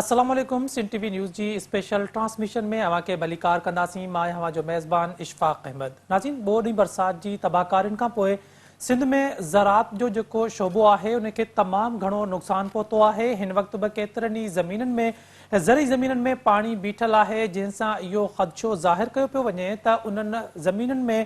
السلام عليڪم سنڌ ٽي V news جي اسپيشل ٽرانسميشن ۾ اوهان کي ڀليڪار ڪنداسين مان آهيان اوهان جو ميزبان اشفاق احمد ناظرين ٻوڏ ۽ برسات جي تباهڪارين کان پوء سنڌ ۾ زراعت جو جيڪو شعبو آهي ان کي تمام گهڻو نقصان پهتو آهي هن وقت به ڪيترن ئي زمينن ۾ زرعي زمينن ۾ پاڻي بيٺل آهي جنهن سان اهو خدشو ظاهر ڪيو پيو وڃي ته انهن زمينن ۾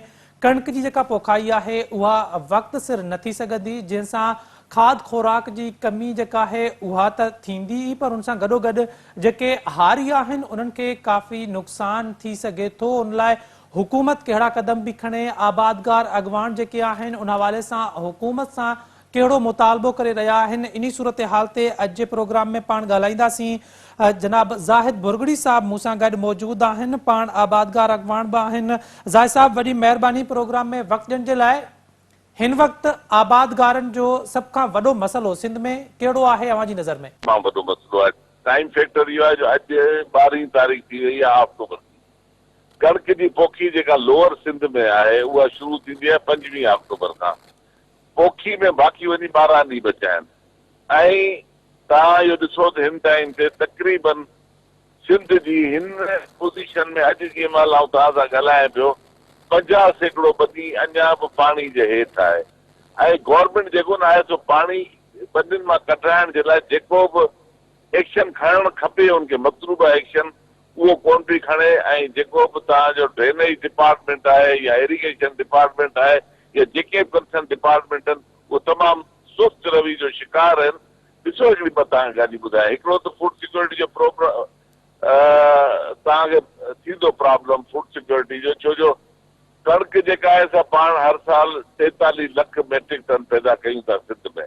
ڪڻڪ جي جيڪا پوکائي آهي اها وقت سر نه ٿي سگهندي جنهن سان کاڌ خوراڪ جي ڪمي جيڪا آهي اها ته ٿيندي ئي پر ان سان گڏوگڏ جيڪي هاري آهن انهن کي ڪافي نقصان ٿي سگهي ٿو ان لاء حڪومت ڪهڙا قدم به کڻي آبادگار اڳواڻ جيڪي آهن ان حوالي سان حڪومت سان ڪهڙو مطالبو ڪري رهيا آهن انهي صورتحال تي اڄ جي پروگرام ۾ پاڻ ڳالهائينداسين جناب زاهد ڀرڳڙي صاحب مون سان گڏ موجود آهن پاڻ آبادگار اڳواڻ به آهن زاهد صاحب وڏي مهرباني پروگرام ۾ وقت ڏيڻ جي لاء هن وقت آبادگارن جو سڀ کان وڏو مسئلو سنڌ ۾ ڪهڙو آهي اوهان جي نظر ۾؟ تمام وڏو مسئلو آهي ٽائيم فيڪٽر اهو آهي جو اڄ ٻارهين تاريخ ٿي وئي آهي آڪٽوبر جي ڪڻڪ جي پوکي جيڪا لوئر سنڌ ۾ آهي اها شروع ٿيندي آهي پنجويهه آڪٽوبر کان پوکي ۾ باقي وڃي 12 ڏينهن بچيا آهن ۽ توهان اهو ڏسو ته هن ٽائيم تي تقريبن سنڌ جي هن پوزيشن ۾ اڄ جنهن مهل آئون توهان سان ڳالهايان پيو 50% ٻني اڃا به پاڻي جي هيٺ آهي ۽ گورنمينٽ جيڪو نه آهي سو پاڻي ٻنين مان ڪڍرائڻ جي لاء جيڪو به ايڪشن کڻڻ کپي ان کي مطلوبه ايڪشن اهو ڪونه پئي کڻي ۽ جيڪو به توهان جو ڊرينيج ڊپارٽمينٽ آهي يا ايريگيشن ڊپارٽمينٽ آهي يا جيڪي به ڪنسرن ڊپارٽمينٽ آهن اهي تمام سست روي جو شڪار آهن. ڏسو هڪڙي مان توهان کي ڳالهه ٻڌايان هڪڙو ته فوڊ سيڪيورٽي جو توهان کي ٿيندو پرابلم فوڊ سيڪيورٽي جو ڇو جو ڪڻڪ جيڪا آهي سا پاڻ هر سال 43 لک ميٽرڪ ٽن پيدا ڪيون ٿا سنڌ ۾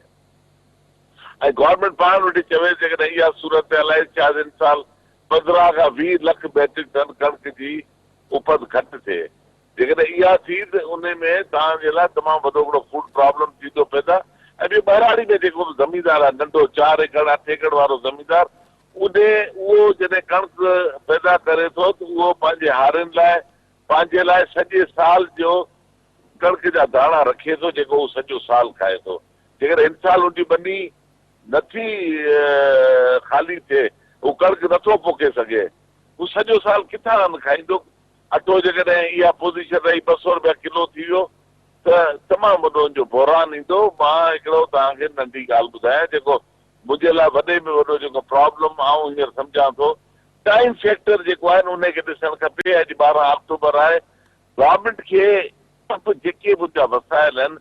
۽ گورنمينٽ پاڻ ويٺي چوي جيڪڏهن اها صورتحال آهي شايد هن سال 15 کان 20 لک ميٽرڪ ٽن ڪڻڪ جي اپت گهٽ ٿئي جيڪڏهن اها ٿي ته انهي ۾ توهان جي لاء تمام وڏو هڪڙو فوڊ پرابلم ٿيندو پيدا ۽ ٻيو ٻهراڙي ۾ جيڪو به زميندار آهي ننڍو چار ايڪڙ اٺ ايڪڙ وارو زميندار انهي اهو جڏهن ڪڻڪ پيدا ڪري ٿو ته اهو پنهنجي هارين لاء پنهنجي لاء سڄي سال جو ڪڻڪ جا داڻا رکي ٿو جيڪو هو سڄو سال کائي ٿو. جيڪڏهن هن سال ان جي ٻني نٿي خالي ٿئي، هو ڪڻڪ نٿو پوکي سگهي، هو سڄو سال ڪٿان ان کائيندو؟ اٽو جيڪڏهن اها پوزيشن رهي 200 رپيا ڪلو ٿي ويو ته تمام وڏو ان جو بحران ايندو. مان هڪڙو توهان کي ننڍي ڳالهه ٻڌايان جيڪو منهنجي لاء وڏي ۾ وڏو جيڪو پرابلم آئون هينئر سمجهان ٿو ٽائيم فيڪٽر جيڪو آهي نه انهي کي ڏسڻ کپي. اڄ 12 آڪٽوبر آهي، گورنمينٽ کي پمپ جيڪي به ان جا وسائل آهن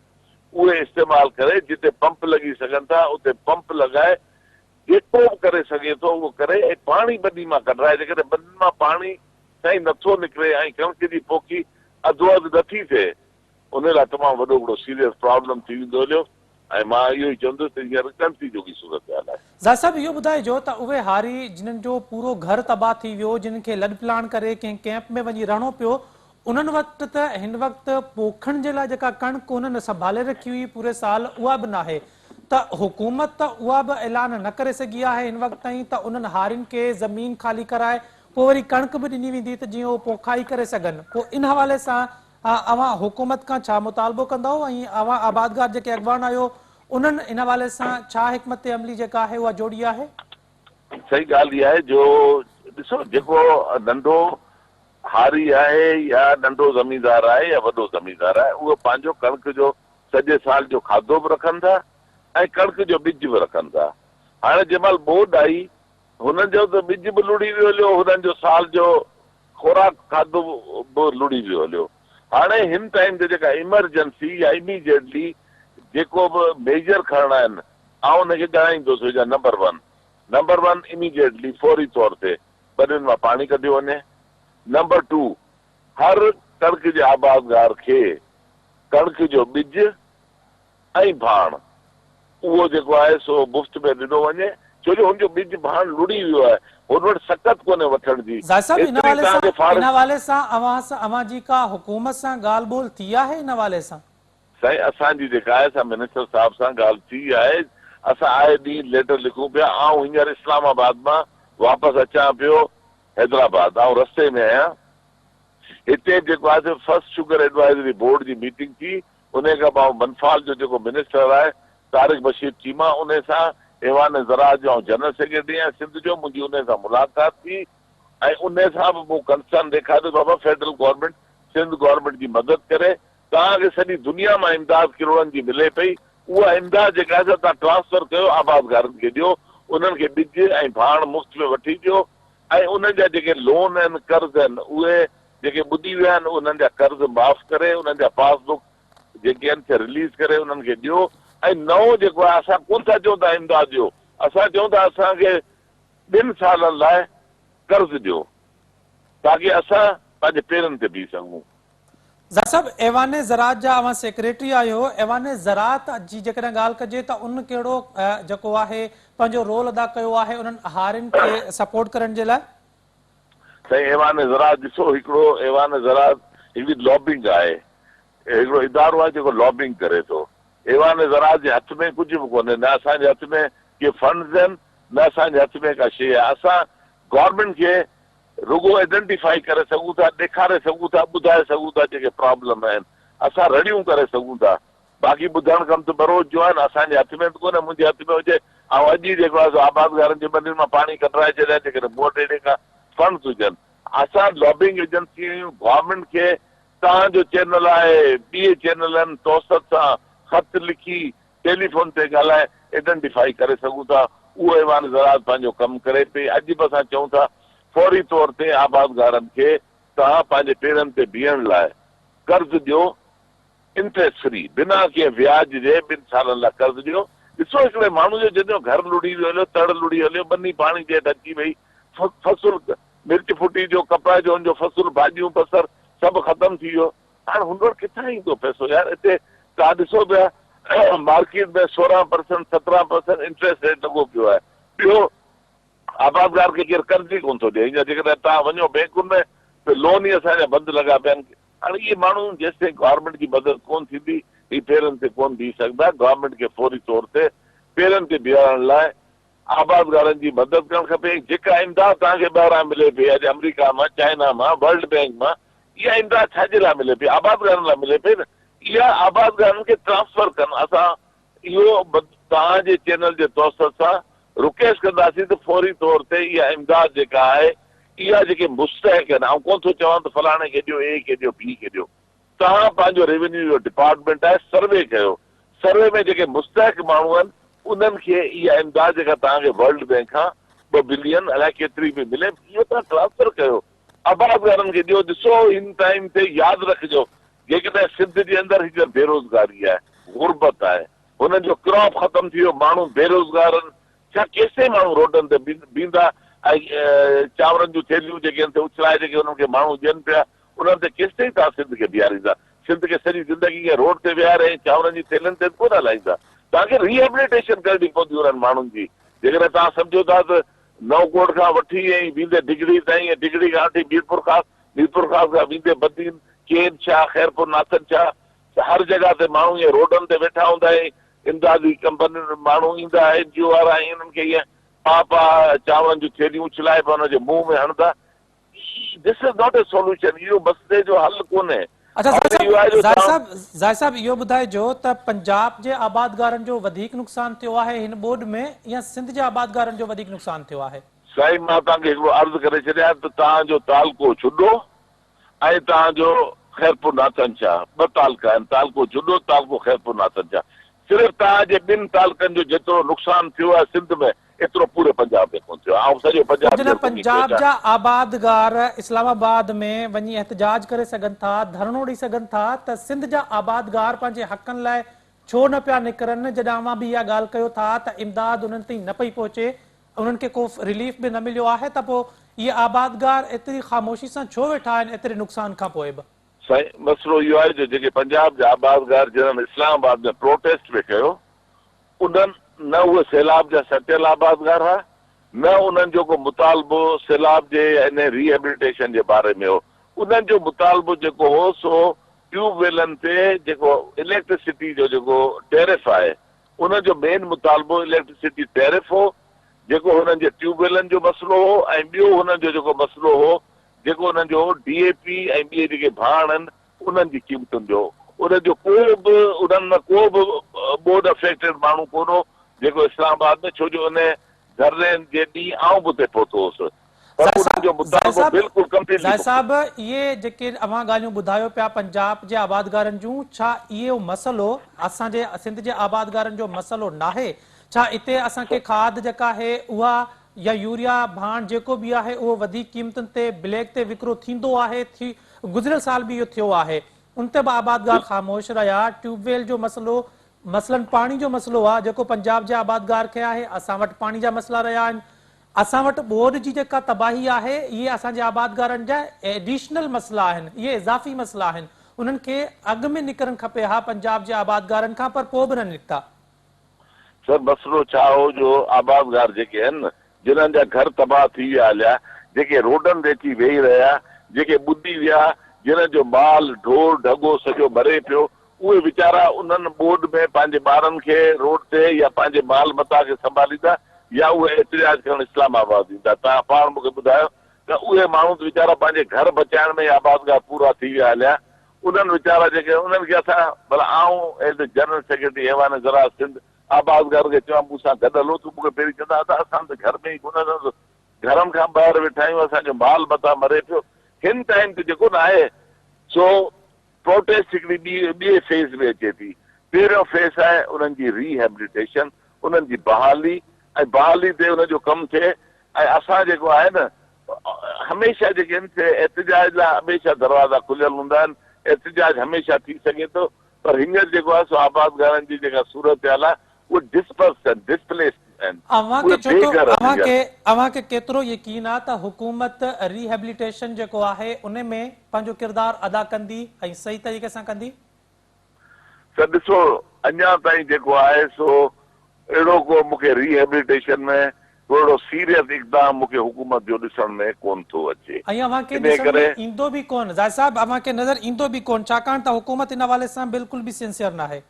اهي استعمال ڪري جتي پمپ لڳي سگهن ٿا اتي پمپ لڳائي جيڪو به ڪري سگهي ٿو اهو ڪري ۽ پاڻي ٻني مان ڪڍرائي جيڪڏهن ٻنين مان پاڻي سائين نٿو نڪري ۽ ڪڻڪ جي پوکي اڌو اڌ نٿي ٿئي ان لاء تمام وڏو هڪڙو سيريس پرابلم ٿي ويندو هليو ۽ مان اهو ئي چوندس ته هينئر ڳڻتي جوڳي صورتحال آهي. زاهد صاحب اهو ٻڌائجو ته اهي هاري جنھن جو پورو گهر تباهه ٿي ويو جنھن کي لڏ پلاڻ ڪري ڪنهن ڪئمپ ۾ وڃي رهڻو پيو انهن وٽ ته هن وقت پوکڻ جي لاء جيڪا ڪڻڪ انهن سنڀالي رکي هئي پوري سال اها به ناهي ته حڪومت ته اها به اعلان نه ڪري سگهي آهي هن وقت تائين ته انهن هارين کي زمين خالي ڪرائي پوء وري ڪڻڪ به ڏني ويندي ته جيئن اهو پوکائي ڪري سگهن پوء ان حوالي سان اوهان حڪومت کان ڇا مطالبو ڪندؤ ۽ اوهان آبادگار جيڪي اڳواڻ آهيو انهن ان حوالي سان ڇا حڪمت عملي جيڪا آهي اها جوڙي آهي؟ صحيح ڳالهه اها آهي جو ڏسو جيڪو ننڍو هاري آهي يا ننڍو زميندار آهي يا وڏو زميندار آهي اهو پنهنجو ڪڻڪ جو سڄي سال جو کاڌو به رکن ٿا ۽ ڪڻڪ جو ٻج به رکن ٿا هاڻي جنهن مهل ٻوڏ آئي هنن جو ته ٻج به لڙهي ويو هليو هنن جو سال جو خوراڪ کاڌو به لڙهي ويو هليو. هاڻي هن ٽائيم تي جيڪا ايمرجنسي يا اميجيٽلي جيڪو به ميجر کڻڻا آهن آئون ان کي ڳڻائيندوس وجهان نمبر ون نمبر ون اميجيٽلي فوري طور تي ٻنين مان پاڻي ڪڍيو وڃي نمبر ٽو هر ڪڻڪ جي آبادگار کي ڪڻڪ جو ٻج ۽ ڀاڻ اهو جيڪو آهي سو مفت ۾ ڏنو وڃي ڇو جو هن جو ٻج ڀاڻ لڙهي ويو آهي هن وٽ سڪت ڪونهي وٺڻ جي زاهد صاحب ان ايتري حوالي توهان سان کي ان فارغ حوالي سان اوهان سان اوهان جي ڪا حڪومت سان ڳالهه ٻولهه ٿي آهي ان حوالي سان؟ سائين اسان جي جيڪا آهي سا منسٽر صاحب سان ڳالهه ٿي آهي اسان آئي ڏينهن ليٽر لکون پيا آئون هينئر اسلام آباد مان واپس اچان پيو حيدرآباد آئون رستي ۾ آهيان هتي به جيڪو آهي سو فرسٽ شگر ايڊوائزري بورڊ جي ميٽنگ ٿي انهي کان پوء آئون منفال جو جيڪو منسٽر آهي طارق بشير چيما انهي سان ايوان زراعت جو آئون جنرل سيڪريٽري آهيان سنڌ جو منهنجي انهي سان ملاقات ٿي ۽ انهي سان به مون ڪنسرن ڏيکاريو ته بابا فيڊرل گورنمينٽ سنڌ گورنمينٽ جي مدد ڪري توهان کي سڄي دنيا مان امداد ڪروڙن جي ملي پئي اها امداد جيڪا آهي سا توهان ٽرانسفر ڪيو آبادگارن کي ڏيو انهن کي ٻج ۽ ڀاڻ مفت ۾ وٺي ڏيو ۽ انهن جا جيڪي لون آهن قرض آهن اهي جيڪي ٻڏي ويا آهن انهن جا قرض معاف ڪري انهن جا پاس بڪ جيڪي آهن سي رليز ڪري انهن کي ڏيو ۽ نئون جيڪو آهي اسان ڪونه ٿا چئون ته امداد ڏيو اسان چئون ٿا اسان کي ٻن سالن لاء قرض ڏيو تاڪه اسان پنهنجي پيرن تي بيهي سگهون. زاهد صاحب ايوان زراعت جا اوهان سيڪريٽري آهيو ايوان زراعت جي جيڪڏهن ڳالهه ڪجي ته ان ڪهڙو جيڪو آهي پنهنجو رول ادا ڪيو آهي انهن هارين کي سپورٽ ڪرڻ جي لاء؟ سائين ايوان زراعت ڏسو هڪڙو ايوان زراعت هڪڙي لابنگ آهي هڪڙو ادارو آهي جيڪو لابنگ ڪري ٿو ايوان زراعت جي هٿ ۾ ڪجهه به ڪونهي نه اسان جي هٿ ۾ ڪي فنڊز آهن نه اسان جي هٿ ۾ ڪا شيء آهي اسان گورنمينٽ کي رڳو آئيڊنٽيفائي ڪري سگهون ٿا ڏيکاري سگهون ٿا ٻڌائي سگهون ٿا جيڪي پرابلم آهن اسان رڙيون ڪري سگهون ٿا باقي ٻڌڻ ڪم ته ٻروچ جو آهي نه اسان جي هٿ ۾ به ڪونهي منهنجي هٿ ۾ هجي آئون اڄ ئي جيڪو آهي سو آبادگارن جي ٻنين مان پاڻي ڪڍرائي ڇڏيان جيڪڏهن مون وٽ اهڙي ڪا فنڊز هجن اسان لابنگ ايجنسي آهيون گورنمينٽ کي توهان جو چينل آهي ٻي چينلن توسط سان خط لکي ٽيليفون تي ڳالهائي ايڊنٽيفائي ڪري سگهون ٿا اهو ايوان زراعت پنهنجو ڪم ڪري پئي اڄ به اسان چئون ٿا فوري طور تي آبادگارن کي توهان پنهنجي پيرن تي بيهڻ لاء قرض ڏيو انٽريسٽ فري، بنا ڪنهن وياج جي ٻن سالن لاء قرض ڏيو. ڏسو هڪڙي ماڻهو جو جنهن جو گهر لڙهي ويو هليو، تڙ لڙهي هليو، ٻني پاڻي جي هيٺ اچي وئي، فصل مرچ ڦٽي جو، ڪپهه جو هن جو فصل، ڀاڄيون، بصر سڀ ختم ٿي ويو. هاڻ هن وٽ ڪٿان ايندو پئسو يار هتي توهان ڏسو پيا market ۾ 16 percent 17 percent interest rate لڳو پيو آهي. ٻيو آبادگار کي ڪير قرض ئي ڪونه ٿو ڏئي. هينئر جيڪڏهن توهان وڃو بينڪن ۾ ته لون ئي اسان جا بند لڳا پيا آهن. هاڻي اهي ماڻهو جيستائين گورنمينٽ جي مدد ڪونه ٿيندي هي پيرن تي ڪونه بيهي سگهندا. گورنمينٽ کي فوري طور تي پيرن تي بيهارڻ لاء آبادگارن جي مدد ڪرڻ کپي ۽ جيڪا امداد توهان کي ٻاهران ملي پئي اڄ آمريڪا مان، چائنا مان، ورلڊ بينڪ مان اها امداد ڇا جي لاء ملي پئي؟ آبادگارن لاء ملي پئي نه. اها آبادگارن کي ٽرانسفر ڪن. اسان اهو توهان جي چينل جي توسط سان رڪويسٽ ڪنداسين ته فوري طور تي اها امداد جيڪا آهي اها جيڪي مستحق آهن آئون ڪونه ٿو چوان ته فلاڻي کي ڏيو اي کي ڏيو بي کي ڏيو توهان پنهنجو ريونيو جو ڊپارٽمينٽ آهي سروي ڪيو سروي ۾ جيڪي مستحق ماڻهو آهن انهن کي اها امداد جيڪا توهان کي ورلڊ بينڪ کان ٻه بلين الائي ڪيتري به ملي اهو توهان ٽرانسفر ڪيو آبادگارن کي ڏيو ڏسو هن ٽائيم تي ياد رکجو جيڪڏهن سنڌ جي اندر هينئر بيروزگاري آهي، غربت آهي، هنن جو ڪراپ ختم ٿي ويو، ماڻهو بيروزگار آهن، ڇا ڪيستائين ماڻهو روڊن تي بيهندا ۽ چانورن جون ٿيلهيون جيڪي آهن سي اڇلائي جيڪي انهن کي ماڻهو ڏين پيا، انهن تي ڪيستائين توهان سنڌ کي بيهاريندا؟ سنڌ کي سڄي زندگي ڪنهن روڊ تي ويهاري ۽ چانورن جي ٿيلهين تي به ڪونه هلائيندا. توهان کي ريهيبليٽيشن ڪرڻي پوندي انهن ماڻهن جي. جيڪڏهن توهان سمجهو ٿا ته نئون ڪوٽ کان وٺي ۽ ويندي ڊگهڙي تائين ۽ ڊگهڙي کان وٺي ميرپورخاص ميرپورخاص کان ويندي بدين، ڪين شاهه، خيرپور ناٿن شاهه هر جڳهه تي ماڻهو ائين روڊن تي ويٺا هوندا ۽ امدادي ڪمپنين ماڻهو ايندا اين جي او وارا ۽ انهن کي ائين پاء پاء چانورن جون ٿيلهيون اڇلائي پوء انهن جي منهن ۾ هڻندا. This is not a solution اهو مسئلي جو حل ڪونهي. اڇا حل اهو آهي جو زاهد توهان. صاحب زاهد صاحب اهو ٻڌائجو ته پنجاب جي آبادگارن جو وڌيڪ نقصان ٿيو آهي هن ٻوڏ ۾ يا سنڌ جي آبادگارن جو وڌيڪ نقصان ٿيو آهي؟ سائين مان توهان کي هڪڙو عرض ڪري ڇڏيان ته توهان جو تعلقو ڇڏو ۽ توهان جو خيرپور ناٿن شاهه ٻه تعلقا آهن تعلقو ڇڏو تعلقو خيرپور ناٿن شاهه صرف توهان جي ٻن تعلقن جو جيترو نقصان ٿيو آهي سنڌ ۾ ايترو پوري پنجاب ۾ ڪونه ٿيو آهي آئون سڄو پوء پنجاب جڏهن هينئر گهمي پيو پنجاب اچان. جا آبادگار اسلام آباد ۾ وڃي احتجاج ڪري سگهن ٿا ڌرڻو ڏئي سگهن ٿا ته سنڌ جا آبادگار پنهنجي حقن لاء ڇو نه پيا نڪرن جڏهن اوهان به اها ڳالهه ڪيو ٿا ته امداد انهن تائين نه پئي پهچي انهن کي ڪو رليف به نه مليو آهي ته پوء اهي آبادگار ايتري خاموشي سان ڇو ويٺا آهن ايتري نقصان کان پوء به؟ سائين مسئلو اهو آهي جو جيڪي پنجاب جا آبادگار جنهن اسلام آباد ۾ پروٽيسٽ پئي ڪيو انهن نه اهي سيلاب جا سٽيل آبادگار ها نه انهن جو ڪو مطالبو سيلاب جي يا انهي ريهيبليٽيشن جي باري ۾ هو انهن جو مطالبو جيڪو هو سو ٽيوب ويلن تي جيڪو اليڪٽرسٽي جو جيڪو ٽيرف آهي انهن جو مين مطالبو اليڪٽرسٽي ٽيرف هو جيڪو هنن جي ٽيوب ويلن جو مسئلو هو ۽ ٻيو هنن جو جيڪو مسئلو هو جيڪو انهن جو ڊي اي پي ۽ ٻئي جيڪي ڀاڻ آهن انهن جي قيمتن جو هو. انهن جو ڪو به انهن مان ڪو به ٻوڏ افيڪٽيڊ ماڻهو ڪونه هو جيڪو اسلام آباد ۾ ڇو جو ان ڌرڻي جي ڏينهن آئون به اتي پهتو هوس پر انهن جو مطالبو بلڪل ڪمپليٽلي زاهد صاحب اهي جيڪي اوهان ڳالهيون ٻڌايو پيا پنجاب جي آبادگارن جون ڇا اهو مسئلو اسان جي سنڌ جي آبادگارن جو مسئلو ناهي ڇا اتي اسان کي کاڌ جيڪا آهي اها يا يوريا ڀاڻ جيڪو به آهي اهو وڌيڪ قيمتن تي بليڪ تي وڪرو ٿيندو آهي ٿي گذريل سال به اهو ٿيو آهي ان تي به آبادگار خاموش رهيا ٽيوب ويل جو مسئلو مثلاً پاڻي جو مسئلو آ جيڪو پنجاب جي آبادگار کي آهي، اسان وٽ پاڻي جا مسئلا رهيا آهن، اسان وٽ ٻوڏ جي جيڪا تباهي آهي اهي اسان جي آبادگارن جا ايڊيشنل مسئلا آهن، اهي اضافي مسئلا آهن، انهن کي اڳ ۾ نڪرڻ کپي ها پنجاب جي آبادگارن کان پر پوء به نه نڪتا. سر مسئلو ڇا هو جو آبادگار جيڪي آهن جنھن جا گھر تباھ ٿي ويا ھليا، جيڪي روڊن تي اچي ويھي رھيا، جيڪي ٻڏي ويا، جنھن جو مال، ڍور ڍڳو سڄو مري پيو، اھي ويچارا انھن ٻوڏ ۾ پنھنجي ٻارن کي روڊ تي يا پنھنجي مال متاع کي سنڀاليندا يا اھي احتجاج ڪرڻ اسلام آباد ايندا؟ توھان پاڻ مون کي ٻڌايو ته اھي ماڻھو ته ويچارا پنھنجي گھر بچائڻ ۾ ئي آبادگار پورا ٿي ويا ھليا، انھن ويچارا جيڪي انھن کي اسان ڀلا آئون ايز اي جنرل سيڪريٽري ايوان زراعت سنڌ آبادگار کي چوان مون سان گڏ هلو ته مون کي پهرين چوندا ادا اسان ته گهر ۾ ئي ڪونه رهندو گهرن کان ٻاهر ويٺا آهيون اسان جو مال متان مري پيو هن ٽائيم تي جيڪو نه آهي سو پروٽيسٽ هڪڙي ٻي ٻئي فيز ۾ اچي ٿي پهريون فيز آهي انهن جي ري هيبليٽيشن انهن جي بحالي ۽ بحالي تي ان جو ڪم ٿئي ۽ اسان جيڪو آهي نه هميشه جيڪي آهن سي احتجاج لاء هميشه دروازا کليل هوندا آهن احتجاج هميشه ٿي سگهي ٿو پر هينئر جيڪو آهي سو آبادگارن جي جيڪا صورتحال آهي اهي ڊسپرسڊ آهن، Displaced آهن، اوهان اهي کي ڇو بي ٿو گهر آهن اوهان هينئر. کي اوهان کي ڪيترو يقين آ ته حڪومت ري هيبليٽيشن جيڪو آهي ان ۾ پنهنجو ڪردار ادا ڪندي ۽ صحيح طريقي سان ڪندي؟ سر ڏسو اڃا تائين جيڪو آهي سو اهڙو ڪو مون کي ري هيبليٽيشن ۾ ڪو اهڙو سيريس اقدام مون کي حڪومت جو ڏسڻ ۾ ڪونه ٿو اچي ۽ اوهان کي انهي ڏسڻ ۾ ڪري. ايندو به ڪونه زاهد صاحب اوهان کي نظر ايندو به ڪونه ڇاڪاڻ ته حڪومت ان حوالي سان بلڪل به سنسيئر ناهي.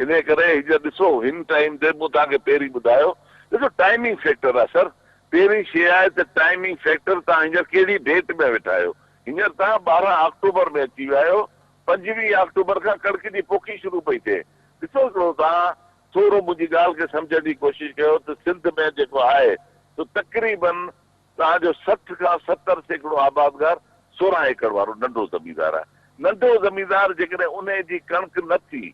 انهي ڪري هينئر ڏسو هن ٽائيم تي مون توهان کي پهرين ٻڌايو ڏسو ٽائيمنگ فيڪٽر آهي سر پهرين شيء آهي ته ٽائيمنگ فيڪٽر توهان هينئر ڪهڙي ڊيٽ ۾ ويٺا آهيو هينئر توهان 12 آڪٽوبر ۾ اچي ويا آهيو 25 آڪٽوبر کان ڪڻڪ جي پوکي شروع پئي ٿئي ڏسو هڪڙو توهان ٿورو منهنجي ڳالهه کي سمجهڻ جي ڪوشش ڪيو ته سنڌ ۾ جيڪو آهي سو تقريبن توهان جو 60 کان 70% آبادگار 16 ايڪڙ وارو ننڍو زميندار آهي. ننڍو زميندار جيڪڏهن انهي جي ڪڻڪ نه ٿي،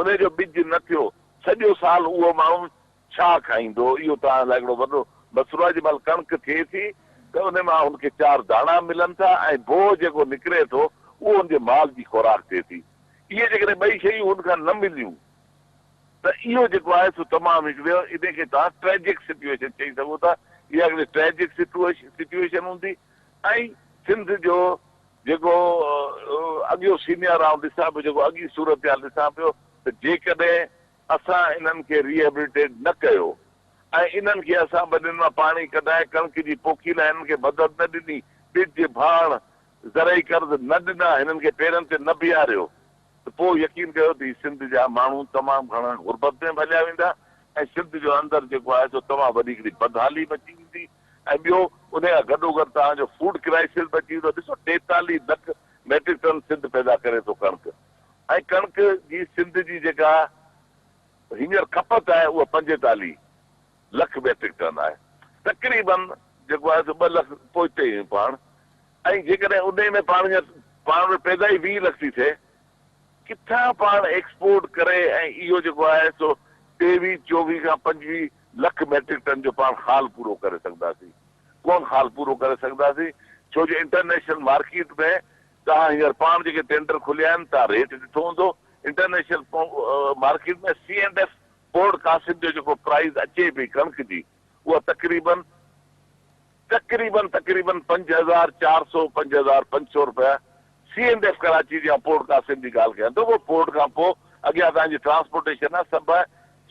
انهي جو ٻج نه ٿيو، سڄو سال اهو ماڻهو ڇا کائيندو؟ اهو توهان لاء هڪڙو وڏو مسئلو آهي. جنهن مهل ڪڻڪ ٿئي ٿي ته انهي مان هن کي چار داڻا ملن ٿا ۽ بوهه جيڪو نڪري ٿو اهو هن جي مال جي خوراڪ ٿئي ٿي. اهي جيڪڏهن ٻئي شيون هن کان نه مليون ته اهو جيڪو آهي سو تمام هڪڙو انهي کي توهان ٽريجڪ سچوئيشن چئي سگهو ٿا. اها هڪڙي ٽريجڪ سچوئيشن هوندي ۽ سنڌ جو جيڪو اڳيون سينيئر آئون ڏسان پيو جيڪو اڳي صورتحال ڏسان پيو ته جيڪڏهن اسان انهن کي ريهيبليٽيٽ نه ڪيو ۽ انهن کي اسان ٻنين مان پاڻي ڪڍائي ڪڻڪ جي پوکي لاء انهن کي مدد نه ڏني، ٻج، ڀاڻ، زرعي قرض نه ڏنا، هنن کي پيرن تي نه بيهاريو ته پوء يقين ڪيو ته هي سنڌ جا ماڻهو تمام گهڻا غربت ۾ به هليا ويندا ۽ سنڌ جو اندر جيڪو آهي سو تمام وڏي هڪڙي بدحالي به اچي ويندي ۽ ٻيو انهي کان گڏوگڏ توهان جو فوڊ ڪرائسز به اچي ويندو. ڏسو 43 لک ميٽرڪ ٽن سنڌ پيدا ڪري ٿو ڪڻڪ ۽ ڪڻڪ جي سنڌ جي جيڪا هينئر کپت آهي اها 45 لک ميٽرڪ ٽن آهي تقريبن جيڪو آهي سو 2 لک پوئتي آهيون پاڻ ۽ جيڪڏهن انهي ۾ پاڻ هينئر پاڻ وٽ پيدا ئي 20 لک ٿي ٿئي ڪٿان پاڻ ايڪسپورٽ ڪري ۽ اهو جيڪو آهي سو 23 24 کان 25 لک ميٽرڪ ٽن جو پاڻ خال پورو ڪري سگهنداسين ڪونه خال پورو ڪري سگهنداسين ڇو جو انٽرنيشنل مارڪيٽ ۾ توهان هينئر پاڻ جيڪي ٽينڊر کليا آهن توهان ريٽ ڏٺو هوندو international market ۾ C and F port Qasim جو جيڪو پرائيز اچي پئي ڪڻڪ جي اها تقريبن تقريبن تقريبن 5400 5500 رپيا سي اينڊ ايف ڪراچي جي آئون پورٽ قاسم جي ڳالهه ڪيان ٿو پوء پورٽ کان پوء اڳيان توهان جي ٽرانسپورٽيشن آهي سڀ آهي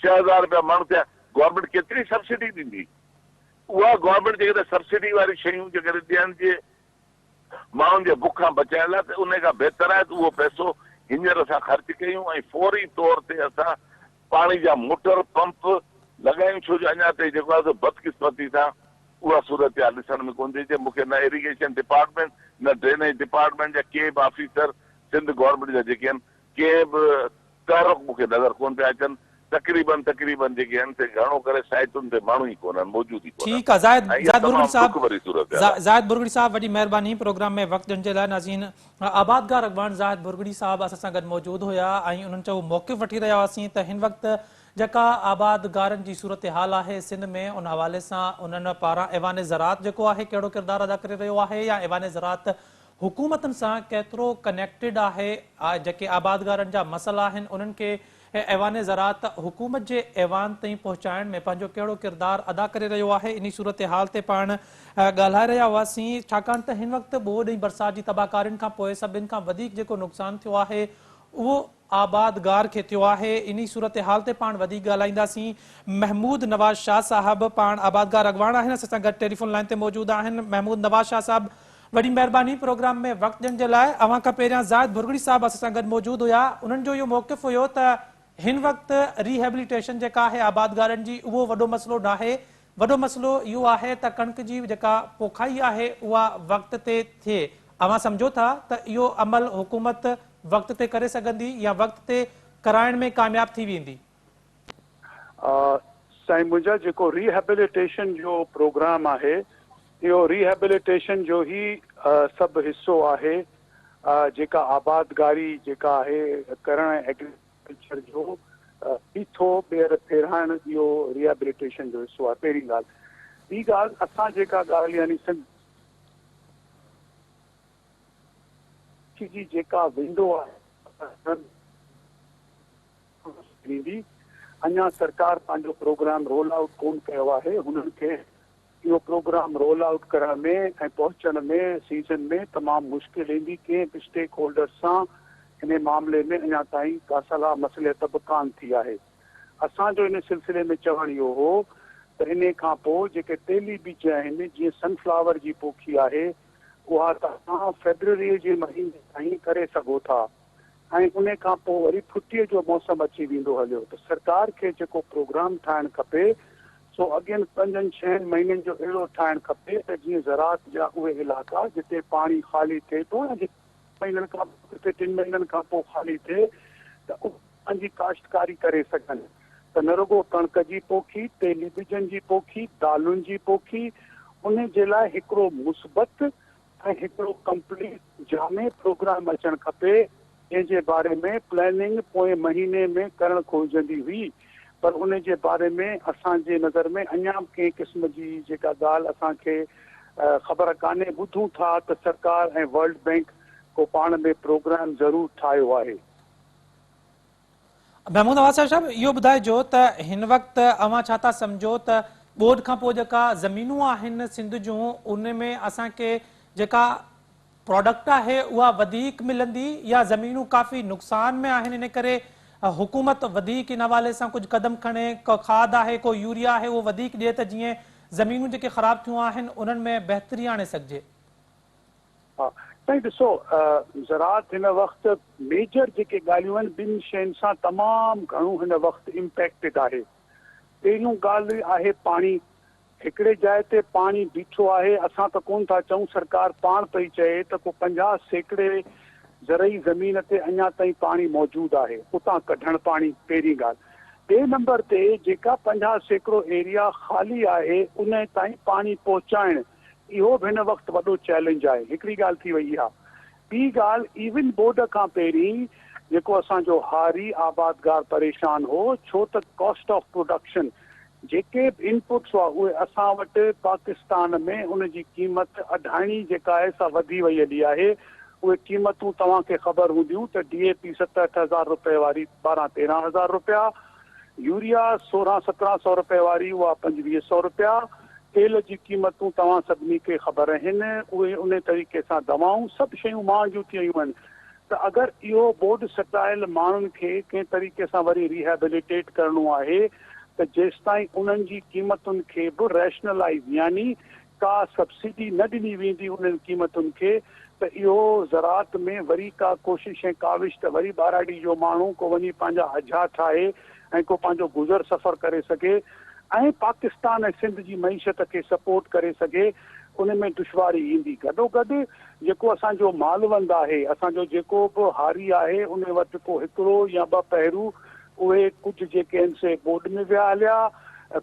6000 رپيا مڻ ٿيا گورنمينٽ ڪيتري سبسڊي ڏيندي اها گورنمينٽ جيڪڏهن سبسڊي واري شيون جيڪڏهن ڏيڻ جي ماڻهن جي بک کان بچائڻ لاء ته انهي کان بهتر آهي ته اهو پئسو هينئر اسان خرچ ڪيون ۽ فوري طور تي اسان پاڻي جا موٽر پمپ لڳايون ڇو جو اڃا تائين جيڪو آهي سو بدقسمتي سان اها صورتحال ڏسڻ ۾ ڪونه ٿي اچي مون کي نه ايريگيشن ڊپارٽمينٽ نه ڊرينيج ڊپارٽمينٽ جا ڪي به آفيسر سنڌ گورنمينٽ جا جيڪي آهن ڪنهن به تحرڪ مون کي نظر ڪونه پيا اچن تقريبن تقريبن جيڪي آهن سي گهڻو ڪري سائيٽن تي ماڻهو ئي ڪونهن، موجود ئي ڪونهن ٺيڪ آ زاهد ۽ اها زاهد ڀرڳڙي تمام صاحب ڏک ڀري صورتحال آهي. زاهد ڀرڳڙي صاحب وڏي مهرباني پروگرام ۾ وقت ڏيڻ جي لاء ناظرين آبادگار اڳواڻ زاهد ڀرڳڙي صاحب اسان سان گڏ موجود هيا ۽ انهن جو موقف وٺي رهيا هئاسين ته هن وقت جيڪا آبادگارن جي صورتحال آهي سنڌ ۾ ان حوالي سان انهن پاران ايوان زراعت جيڪو آهي ڪهڙو ڪردار ادا ڪري رهيو آهي يا ايوان زراعت حڪومتن سان ڪيترو ڪنيڪٽيڊ آهي، جيڪي آبادگارن جا مسئلا آهن انهن کي ايوان زراعت حڪومت جي ايوان تائين پهچائڻ ۾ پنهنجو ڪهڙو ڪردار ادا ڪري رهيو آهي انهي صورتحال تي پاڻ ڳالهائي رهيا هئاسين ڇاڪاڻ ته هن وقت ٻوڏ ۽ برسات جي تباهڪارين کان پوء سڀن کان وڌيڪ جيڪو نقصان ٿيو آهي اهو آبادگار کي ٿيو آهي انهي صورتحال تي پاڻ وڌيڪ ڳالهائينداسين محمود نواز شاهه صاحب پاڻ آبادگار اڳواڻ آهن اسان سان گڏ ٽيليفون لائين تي موجود آهن محمود نواز شاهه صاحب وڏي مهرباني پروگرام ۾ وقت ڏيڻ جي لاء اوهان کان پهريان زاهد ڀرڳڙي صاحب اسان سان گڏ موجود هيا انهن جو اهو موقف هيو ته هن وقت ري هيبليٽيشن جيڪا آهي آبادگارن جي اهو وڏو مسئلو ناهي وڏو مسئلو اهو آهي ته ڪڻڪ جي جيڪا پوکائي آهي اها وقت تي ٿئي. اوهان سمجهو ٿا ته اهو عمل حڪومت وقت تي ڪري سگهندي يا وقت تي ڪرائڻ ۾ ڪامياب ٿي ويندي؟ سائين منهنجا جيڪو ريهيبليٽيشن جو پروگرام آهي اهو ريهيبليٽيشن جو ئي سڀ حصو آهي جيڪا آبادگاري جيڪا آهي ڪرڻ ۽ ڪلچر جو ڦيٿو ٻيهر ڦيرائڻ اهو ريهيبليٽيشن جو حصو آهي پهرين ڳالهه. ٻي ڳالهه اسان جيڪا ڳالهه يعني سنڌ جي جيڪا ونڊو آهي ويندي اڃا سرڪار پنهنجو پروگرام رول آئوٽ ڪون ڪيو آهي هنن کي اهو پروگرام رول آئوٽ ڪرڻ ۾ ۽ پهچڻ ۾ سيزن ۾ تمام مشڪل ايندي، ڪنهن به اسٽيڪ هولڊرز سان انهي معاملي ۾ اڃا تائين ڪا صلاح مصلحت به ڪانه ٿي آهي. اسان جو ان سلسلي ۾ چوڻ اهو هو ته انهي کان پوء جيڪي تيلي ٻج آهن جيئن سن فلاور جي پوکي آهي اها توهان فيبروري جي مهيني تائين ڪري سگهو ٿا ۽ انهي کان پوء وري ڦٽيء جو موسم اچي ويندو هليو ته سرڪار کي جيڪو پروگرام ٺاهڻ کپي سو اڳين پنجن ڇهن مهينن جو اهڙو ٺاهڻ کپي ته جيئن زراعت جا اهي علائقا جتي پاڻي خالي ٿئي ٿو يا جتي مهينن کان پوء ڪٿي ٽن مهينن کان پوء خالي ٿئي ته اتي پنهنجي ڪاشتڪاري ڪري سگهن ته نه رڳو ڪڻڪ جي پوکي، تيلي ٻجن جي پوکي، دالن جي پوکي انهي جي لاء هڪڙو مثبت ۽ هڪڙو ڪمپليٽ جامع پروگرام اچڻ کپي جنهن جي باري ۾ پلاننگ پوئين مهيني ۾ ڪرڻ گهرجندي هئي پر ان جي باري ۾ اسان جي نظر ۾ اڃا به ڪنهن قسم جي جيڪا ڳالهه اسان کي خبر ڪانهي ٻڌون ٿا ته سرڪار ۽ ورلڊ بئنڪ ڪو پاڻ ۾ پروگرام ضرور ٺاهيو آهي. محمود نواز صاحب اهو ٻڌائجو ته هن وقت اوهان ڇا ٿا سمجهو ته ٻوڏ کان پوء جيڪا زمينون آهن سنڌ جون ان ۾ اسان کي جيڪا پراڊڪٽ آهي اها وڌيڪ ملندي يا زمينون ڪافي نقصان ۾ آهن ان ڪري حڪومت وڌيڪ ان حوالي سان ڪجهه قدم کڻي ڪو کاڌ آهي ڪو يوريا آهي اهو وڌيڪ ڏئي ته جيئن زمينون جيڪي خراب ٿيون آهن انهن ۾ بهتري آڻي سگهجي. ها سائين ڏسو زراعت هن وقت ميجر جيڪي ڳالهيون آهن ٻن شين سان تمام گهڻو هن وقت امپيڪٽيڊ آهي پهريون ڳالهه آهي پاڻي هڪڙي جاء تي پاڻي بيٺو آهي اسان ته ڪون ٿا چئون سرڪار پاڻ پئي چئي ته ڪو 50 سيڪڙي زرعي زمين تي اڃا تائين پاڻي موجود آهي اتان ڪڍڻ پاڻي پهرين ڳالهه ٻئي نمبر تي جيڪا 50% ايريا خالي آهي ان تائين پاڻي پهچائڻ اهو به هن وقت وڏو چئلينج آهي. هڪڙي ڳالهه ٿي وئي اها. ٻي ڳالهه ايون ٻوڏ کان پهرين جيڪو اسان جو هاري آبادگار پريشان هو ڇو ته ڪاسٽ آف پروڊڪشن جيڪي به انپٽس هئا اهي اسان وٽ پاڪستان ۾ ان جي قيمت اڍائڻي جيڪا آهي سا وڌي وئي هلي آهي اهي قيمتون توهان کي خبر هونديون ته ڊي اي پي ست اٺ هزار روپئي واري ٻارهن تيرهن هزار روپيا يوريا سورهن سترهن سئو روپئي واري اها پنجويهه سئو روپيا، تيل جي قيمتون توهان سڀني کي خبر اهن، اهي انهي طريقي سان دوائون سڀ شيون مهانگيون ٿي ويون آهن ته اگر اهو ٻوڏ ستايل ماڻهن کي ڪنهن طريقي سان وري ريهيبليٽيٽ ڪرڻو آهي ته جيستائين انهن جي قيمتن کي به ريشنلائيز يعني ڪا سبسڊي نه ڏني ويندي انهن قيمتن کي ته اهو زراعت ۾ وري ڪا ڪوشش ۽ ڪاوش ته وري ٻهراڙي جو ماڻهو ڪو وڃي پنهنجا اجها ٺاهي ۽ ڪو پنهنجو گذر سفر ڪري سگهي ۽ پاڪستان ۽ سنڌ جي معيشت کي سپورٽ ڪري سگهي ان ۾ دشواري ايندي گڏوگڏ جيڪو اسان جو مالوند آهي اسان جو جيڪو به هاري آهي ان وٽ ڪو هڪڙو يا ٻه پهرو اهي ڪجهه جيڪي آهن سي ٻوڏ ۾ ويا هليا،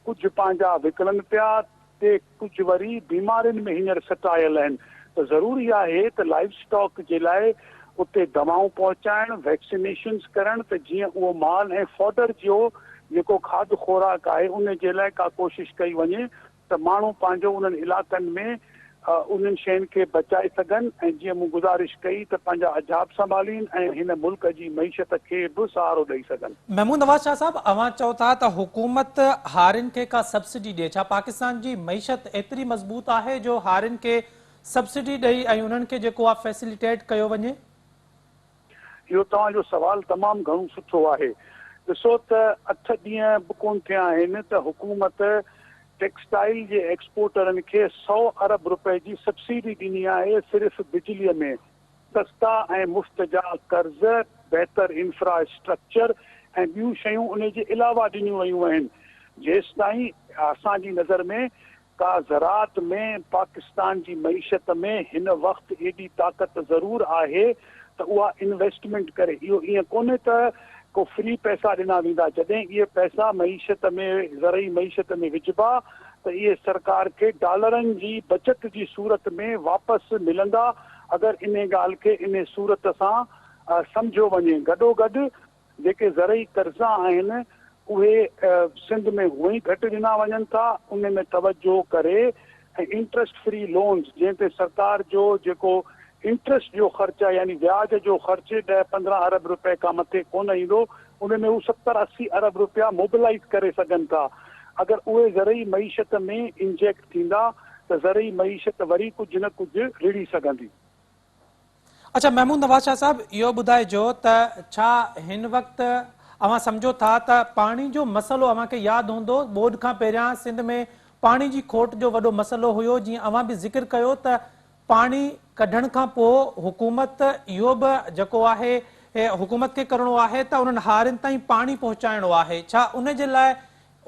ڪجهه پنهنجا وڪڻن پيا تي ڪجهه وري بيمارين ۾ هينئر ستايل آهن ته ضروري آهي ته لائيو اسٽاڪ جي لاء اتي دوائون پهچائڻ، ويڪسينيشنز ڪرڻ ته جيئن اهو مال ۽ فوڊر جو جيڪو کاڌ خوراڪ آهي ان جي لاء ڪا ڪوشش ڪئي وڃي ته ماڻهو پنهنجو انهن علائقن ۾ انهن شين کي بچائي سگهن ۽ جيئن مون گذارش ڪئي ته پنهنجا اجها به سنڀالين ۽ هن ملڪ جي معيشت کي به سهارو ڏئي سگهن. محمود نواز شاهه صاحب اوهان چئو ٿا ته حڪومت هارين کي ڪا سبسڊي ڏئي، ڇا پاڪستان جي معيشت ايتري مضبوط آهي جو هارين کي سبسڊي ڏئي ۽ انهن کي جيڪو آهي فيسليٽيٽ ڪيو وڃي؟ اهو توهان جو سوال تمام گهڻو سٺو آهي. ڏسو ته اٺ ڏينهن به ڪونه ٿيا آهن ته حڪومت ٽيڪسٽائيل جي ايڪسپورٽرن کي سئو ارب رپئي جي سبسڊي ڏني آهي صرف بجلي ۾ سستا ۽ مفت جا قرض، بهتر انفرا اسٽرڪچر ۽ ٻيون شيون انهي جي علاوه ڏنيون ويون آهن. جيستائين اسان جي نظر ۾ ڪا زراعت ۾ پاڪستان جي معيشت ۾ هن وقت ايڏي طاقت ضرور آهي ته اها انويسٽمينٽ ڪري اهو ائين ڪونهي ته ڪو فري پئسا ڏنا ويندا جڏهن اهي پئسا معيشت ۾ زرعي معيشت ۾ وجهبا ته اهي سرڪار کي ڊالرن جي بچت جي صورت ۾ واپس ملندا اگر انهي ڳالهه کي انهي صورت سان سمجهيو وڃي گڏوگڏ جيڪي زرعي قرضا آهن اهي سنڌ ۾ هونئن ئي گهٽ ڏنا وڃن ٿا ان ۾ توجهه ڪري ۽ انٽرسٽ فري لونز جنهن تي سرڪار جو جيڪو انٽرسٽ جو خرچ آهي يعني وياج جو خرچ ڏهه 15 ارب رپئي کان مٿي ڪونه ايندو ان ۾ هو 70 80 ارب رپيا موبلائيز ڪري سگهن ٿا اگر اهي زرعي معيشت ۾ انجيڪٽ ٿيندا ته زرعي معيشت وري ڪجهه نه ڪجهه رڙهي سگهندي. اڇا محمود نواز شاهه صاحب اهو ٻڌائجو ته ڇا هن وقت اوهان سمجهو ٿا ته پاڻي جو مسئلو اوهان کي ياد هوندو ٻوڏ کان پهريان سنڌ ۾ پاڻي جي کوٽ جو وڏو مسئلو هيو جيئن اوهان به ذڪر ڪيو ته پاڻي ڪڍڻ کان پوء حڪومت اهو به جيڪو آهي حڪومت کي ڪرڻو آهي ته انهن هارين تائين پاڻي پهچائڻو آهي ڇا ان جي لاء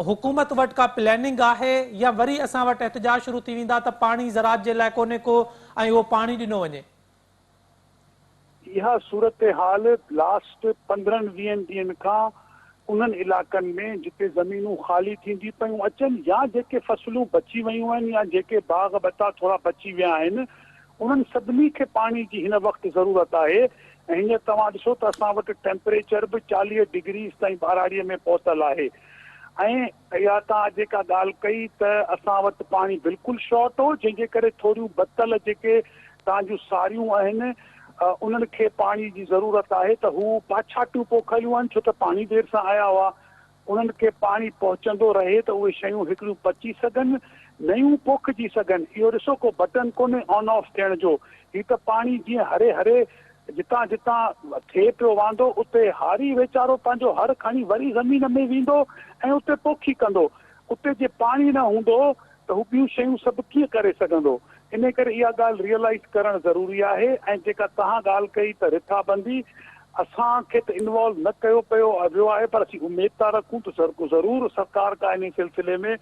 حڪومت وٽ ڪا پلاننگ آهي يا وري اسان وٽ احتجاج شروع ٿي ويندا ته پاڻي زراعت جي لاء ڪونهي ڪو ۽ اهو پاڻي ڏنو وڃي. اها صورتحال لاسٽ 15 ويهن ڏينهن کان انهن علائقن ۾ جتي زمينون خالي ٿيندي پيون اچن يا جيڪي فصلون بچي ويون آهن يا جيڪي باغ ٻٽا ٿورا بچي ويا آهن انهن سڀني کي پاڻي جي هن وقت ضرورت آهي ۽ هينئر توهان ڏسو ته اسان وٽ ٽيمپريچر به 40 ڊگريز تائين ٻهراڙيء ۾ پهتل آهي ۽ اها توهان جيڪا ڳالهه ڪئي ته اسان وٽ پاڻي بلڪل شارٽ هو جنهن جي ڪري ٿوريون بتل جيڪي توهان جون ساريون آهن انهن کي پاڻي جي ضرورت آهي ته هو پاڇاٽيون پوکيليون آهن ڇو ته پاڻي دير سان آيا هئا انهن کي پاڻي پهچندو رهي ته اهي شيون هڪڙيون پچي سگهن، نيون پوکجي سگهن. اهو ڏسو ڪو بٽن ڪونهي آن آف ٿيڻ جو. هي ته پاڻي جيئن هري هري جتان جتان ٿئي پيو واندو اتي هاري ويچارو پنهنجو هر کڻي وري زمين ۾ ويندو ۽ اتي پوکي ڪندو. اتي جي پاڻي نه هوندو ته هو ٻيون شيون سڀ ڪيئن ڪري سگهندو؟ انهي ڪري اها ڳالهه ريئلائيز ڪرڻ ضروري آهي ۽ جيڪا توهان ڳالهه ڪئي ته رٿابندي اسان کي ته انوالو نه ڪيو پيو ويو آهي پر اسين اميد ٿا رکون ته ضرور سرڪار ڪا انهي سلسلي ۾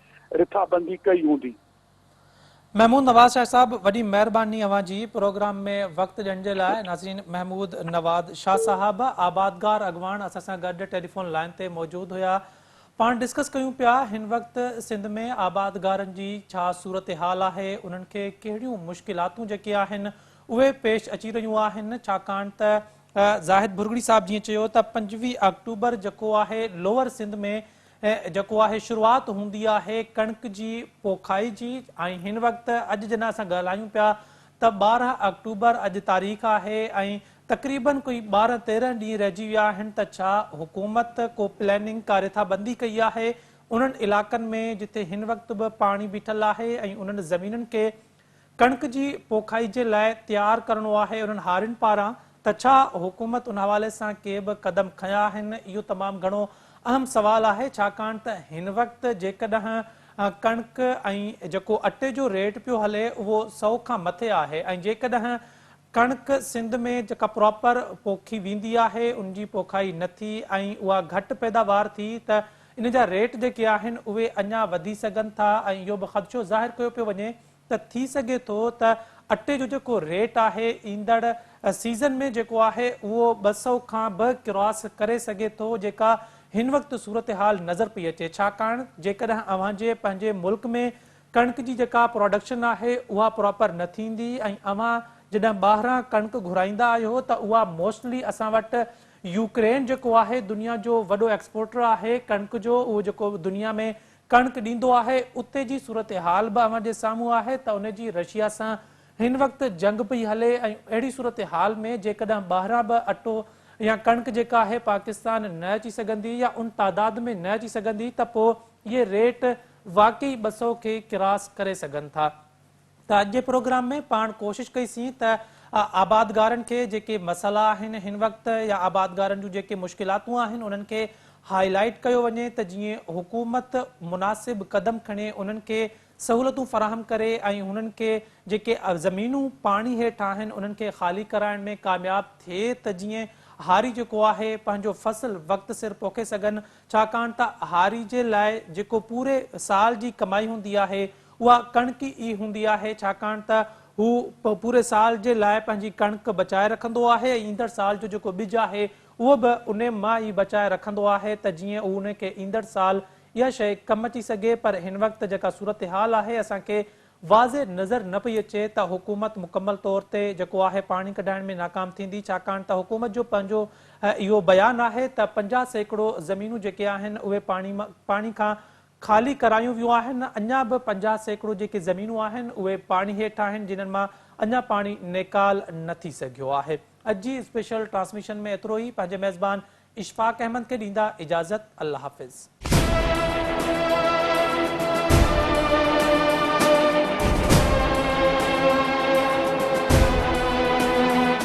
رٿابندي ڪئي هوندي. محمود نواز شاهه صاحب وڏي مهرباني اوهان جي پروگرام ۾ وقت ڏيڻ جي لاء ناظرين محمود نواز شاهه صاحب آبادگار اڳواڻ اسان سان گڏ ٽيليفون لائين تي موجود هيا پاڻ ڊسڪس ڪيون پيا هن وقت سنڌ ۾ آبادگارن جي ڇا صورتحال آهي انهن کي ڪهڙيون مشڪلاتون جيڪي آهن اهي پيش اچي رهيون آهن ڇاڪاڻ ته زاهد ڀرڳڙي صاحب جيئن چيو ته 25 آڪٽوبر جيڪو آهي لوئر سنڌ ۾ جيڪو آهي شروعات هوندي آهي ڪڻڪ جي پوکائي جي ۽ هن وقت اڄ جڏهن اسان ڳالهايون پيا ته 12 آڪٽوبر اڄ تاريخ آهي ۽ تقريبن ڪوئي 12 13 ڏينهن رهجي ويا آهن ته ڇا حڪومت ڪو پلاننگ ڪا رٿابندي ڪئي آهي انهن علائقن ۾ جتي هن وقت به پاڻي بيٺل آهي ۽ انهن زمينن کي ڪڻڪ جي پوکائي جي لاء تيار ڪرڻو آهي انهن هارين پاران ته ڇا حڪومت ان حوالي سان ڪي به قدم کنيا آهن اهو تمام گهڻو اهم سوال آهي ڇاڪاڻ ته هن وقت جيڪڏهن ڪڻڪ ۽ جيڪو اٽي جو ريٽ پيو هلي اهو سئو کان مٿي آهي ۽ جيڪڏهن ڪڻڪ سنڌ ۾ جيڪا پراپر پوکي ويندي آهي ان جي پوکائي نه ٿي ۽ اها گهٽ پيداوار ٿي ته ان جا ريٽ جيڪي آهن اهي اڃا وڌي سگهن ٿا ۽ اهو به خدشو ظاهر ڪيو پيو وڃي ته ٿي سگهي ٿو ته اٽي جو جيڪو ريٽ آهي ايندڙ سيزن ۾ جيڪو آهي اهو 200 کان به ڪراس ڪري سگهي ٿو جيڪا هن وقت صورتحال نظر پئي اچي ڇاڪاڻ جيڪڏهن اوهان جي پنهنجي ملڪ ۾ ڪڻڪ جي جيڪا پراڊڪشن آهي اها پراپر نه ٿيندي ۽ اوهان جڏهن ٻاهران ڪڻڪ گهرائيندا آهيو ته اها موسٽلي اسان وٽ يوڪرين جيڪو آهي دنيا جو وڏو ايڪسپورٽر آهي ڪڻڪ جو اهو جيڪو دنيا ۾ ڪڻڪ ڏيندو آهي اتي جي صورتحال به اوهان جي سامهون آهي ته ان جي رشيا سان هن وقت جنگ پئي هلي ۽ اهڙي صورتحال ۾ جيڪڏهن ٻاهران به اٽو يا ڪڻڪ جيڪا آهي پاڪستان نه اچي سگهندي يا ان تعداد ۾ نه اچي سگهندي ته پوء اهي ريٽ واقعي 200 کي ڪراس ڪري سگهن ٿا. ته اڄ جي پروگرام ۾ پاڻ ڪوشش ڪئي سين ته آبادگارن کي جيڪي مسئلا آهن هن وقت يا آبادگارن جون جيڪي مشڪلاتون آهن انهن کي هائي لائيٽ ڪيو وڃي ته جيئن حڪومت مناسب قدم کڻي انهن کي سهولتون فراهم ڪري ۽ هنن کي جيڪي زمينون پاڻي هيٺ آهن انهن کي خالي ڪرائڻ ۾ ڪامياب ٿئي ته جيئن هاري جيڪو آهي پنهنجو فصل وقت سر پوکي سگهن ڇاڪاڻ ته هاري جي لاء جيڪو پوري سال جي ڪمائي هوندي آهي اها ڪڻڪ ئي هوندي آهي ڇاڪاڻ ته هو پوري سال جي لاء پنهنجي ڪڻڪ بچائي رکندو آهي ۽ ايندڙ سال جو جيڪو ٻج آهي اهو به انهي مان ئي بچائي رکندو آهي ته جيئن هو انهي کي ايندڙ سال اها شيء ڪم اچي سگهي پر هن وقت جيڪا صورتحال آهي اسان کي واضح نظر نه پئي اچي ته حڪومت مڪمل طور تي جيڪو آهي پاڻي ڪڍائڻ ۾ ناڪام ٿيندي ڇاڪاڻ ته حڪومت جو پنهنجو اهو بيان آهي ته 50% زمينون جيڪي آهن اهي پاڻي پاڻي کان خالي ڪرايون ويون آهن اڃا به 50% جيڪي زمينون آهن اهي پاڻي هيٺ آهن جنھن مان اڃا پاڻي نيڪال نه ٿي سگهيو آهي. اڄ جي اسپيشل ٽرانسميشن ۾ ايترو ئي پنهنجي ميزبان اشفاق احمد کي ڏيندا اجازت الله حافظ.